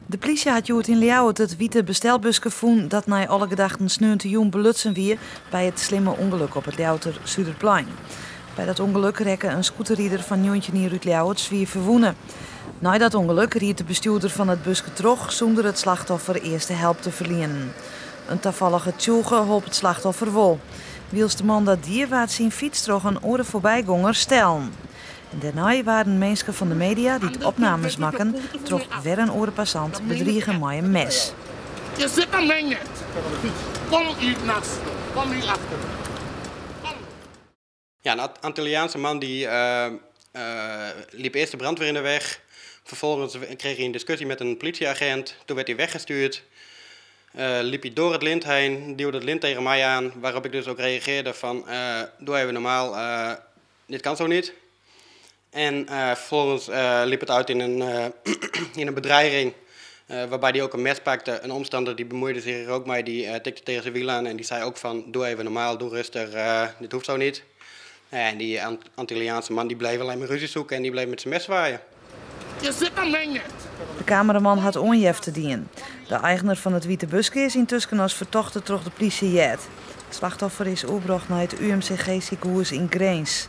De plysje hat hjoed yn Ljouwert it wite bestelbuske fûn dat nei alle gedachten sneontejûn belutsen wie by it slimme ûngelok op it Ljouwerter Suderplein. By dat ûngelok rekke in scooterrider fan 19 jier út Ljouwert swier ferwûne. Nei dat ûngelok ried de bestjoerder fan it buske troch sûnder it slachtoffer earste help te ferlienen. In tafallige tsjûge holp it slachtoffer wol. Wylst de man dat die waard syn fyts troch in oare foarbygonger stellen. En dêrnei waarden minsken fan de media dy't opnames makken troch wer in oare passant bedrige mei in mes. Je zit aan mijn net. Kom hier naast. Kom hier achter. Kom. Ja, een Antilliaanse man die liep eerst de brandweer in de weg. Vervolgens kreeg hij een discussie met een politieagent. Toen werd hij weggestuurd. Liep hij door het lint heen, duwde het lint tegen mij aan. Waarop ik dus ook reageerde van, doe even normaal, dit kan zo niet. En vervolgens liep het uit in een bedreiging, waarbij hij ook een mes pakte. Een omstander die bemoeide zich er ook mee, die tikte tegen zijn wiel aan en die zei ook van, doe even normaal, doe rustig, dit hoeft zo niet. En die Antilliaanse man die bleef alleen maar ruzie zoeken en die bleef met zijn mes zwaaien. Je zit aan mijn net. De kameraman hat oanjefte dien. De eigener fan it wite buske is yntusken as fertochte troch de plysje heard. It slachtoffer is oerbrocht nei it UMCG sikehûs yn Grins.